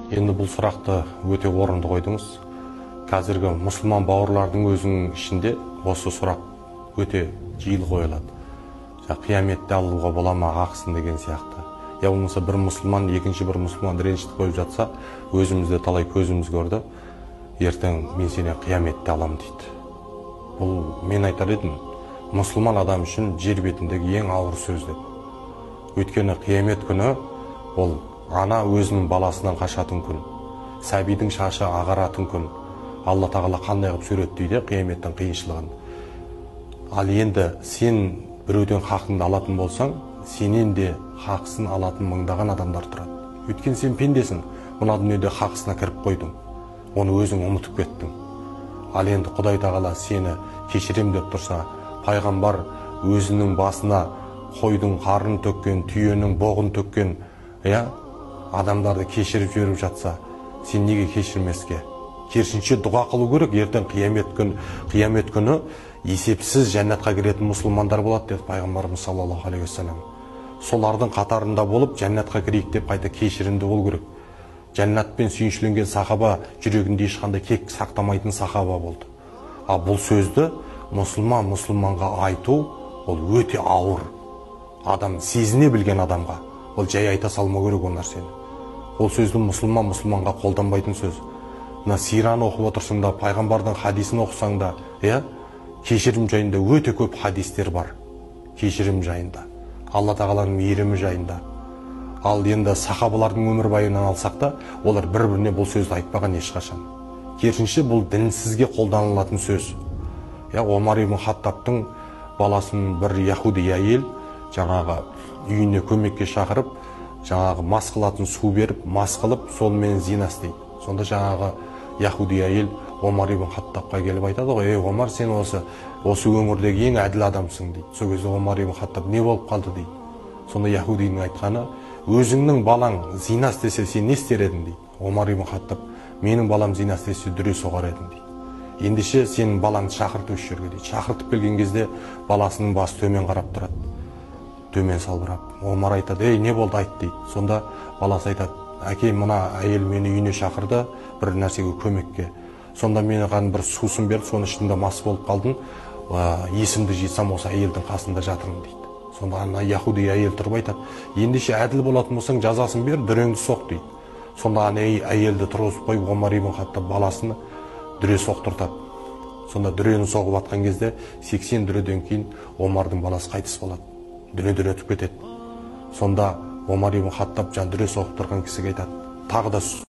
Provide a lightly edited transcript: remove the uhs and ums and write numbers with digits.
Енді бұл сұрақты өте орынды қойдыңыз. Қазіргі мұсылман бауырлардың өзінің ішінде осы сұрақ өте жиі қойылады. Қияметте алуға бола ма ақысын деген сияқты. Я болмаса бір мұсылман екінші бір мұсылманды ренжітіп қойып жатса, өзімізде талай көзіміз көрді. Ертең мен сені қияметте алам дейді. Бұл мен айтар едім, мұсылман адам үшін жер бетіндегі ең ауыр сөз деп. Өйткені қиямет күні ол ана өзінің баласынан қашатын күн, сәбидің шашы ағаратын күн. Алла тағала қандай қылып суреттейді қияметтің қиыншылығын. Ал енді сен біреуден хақыңды алатын болсаң, сенен де хақысын алатын мыңдаған адамдар тұрады. Өйткені сен пендесің, мына дүниеде хақысына кіріп қойдың, оны өзің ұмытып кеттің. Ал енді Құдай тағала сені кешірем деп тұрса, пайғамбар өзінің басына қойдың қарын төккен, түйенің боғын төккен, иә, адамдарды кешіріп жіберіп жатса, сен неге кешірмеске? Керісінше дұға қылу керек. Ертең қиямет күні есепсіз жәннатқа кіретін мұсылмандар болады деді пайғамбарымыз саллаллаху алейхи уассалам. Солардың қатарында болып жәннатқа кірейік деп қайта кешірімді болу керек. Жәннатпен сүйіншіленген сахаба жүрегінде ешқандай кек сақтамайтын сахаба болды. Ал бұл сөзді мұсылман мұсылманға айту ол өте ауыр. Адам сезіне білген адамға ол жай айта салмау керек ол нәрсені. Ол сөзді мұсылман мұсылманға қолданбайтын сөз. Мына сираны оқып отырсың да, пайғамбардың хадисін оқысаң да, иә, кешірім жайында өте көп хадистер бар. Кешірім жайында, Алла тағаланың мейірімі жайында. Ал енді сахабалардың өмірбаянын алсақ та, олар бір-біріне бұл сөзді айтпаған ешқашан. Керісінше бұл дінсізге қолданылатын сөз. Иә, Омар ибн Хаттабтың баласын бір яхуди әйел жаңағы үйіне көмекке шақырып, жаңағы мас қылатын су беріп, мас қылып, сонымен зина істейді. Сонда жаңағы яхуди әйел Омар ибн Хаттабқа келіп айтады ғой: "Ей Омар, сен осы өңірдегі ең әділ адамсың" дейді. Сол кезде Омар ибн Хаттаб не болып қалды дейді. Сонда яхудидің айтқаны: "Өзіңнің балаң зина істесе, сен не істер едің?" дейді. Омар ибн Хаттаб: "Менің балам зина істесе, дүре соғар едім" дейді. "Ендеше сенің балаңды шақырт осы жерге" дейді. Шақыртып келген кезде баласының басы төмен қарап тұрады, төмен салбырап. Омар айтады: "Ей, не болды, айт" дейді. Сонда баласы айтады: "Әке, мына әйел мені үйіне шақырды бір нәрсеге көмекке. Сонда маған бір сусын берді, соның ішінде мас болып қалдым, есімді жисам осы әйелдің қасында жатырмын" дейді. Сонда ана яхуди әйел тұрып айтады: "Ендеше әділ болатын болсаң, жазасын бер, дүреңді соқ" дейді. Сонда ана әйелді тұрғызып қойып, Омар ибн Хаттаб баласыны дүре соқтыртады. Сонда дүрені соғып атқан кезде 80 дүреден кейін Омардың баласы қайтыс болады, дүниеден өтіп кетеді. Сонда Омар ибн Хаттаб жаңа дүре соғып тұрған кісіге айтады: "Тағы да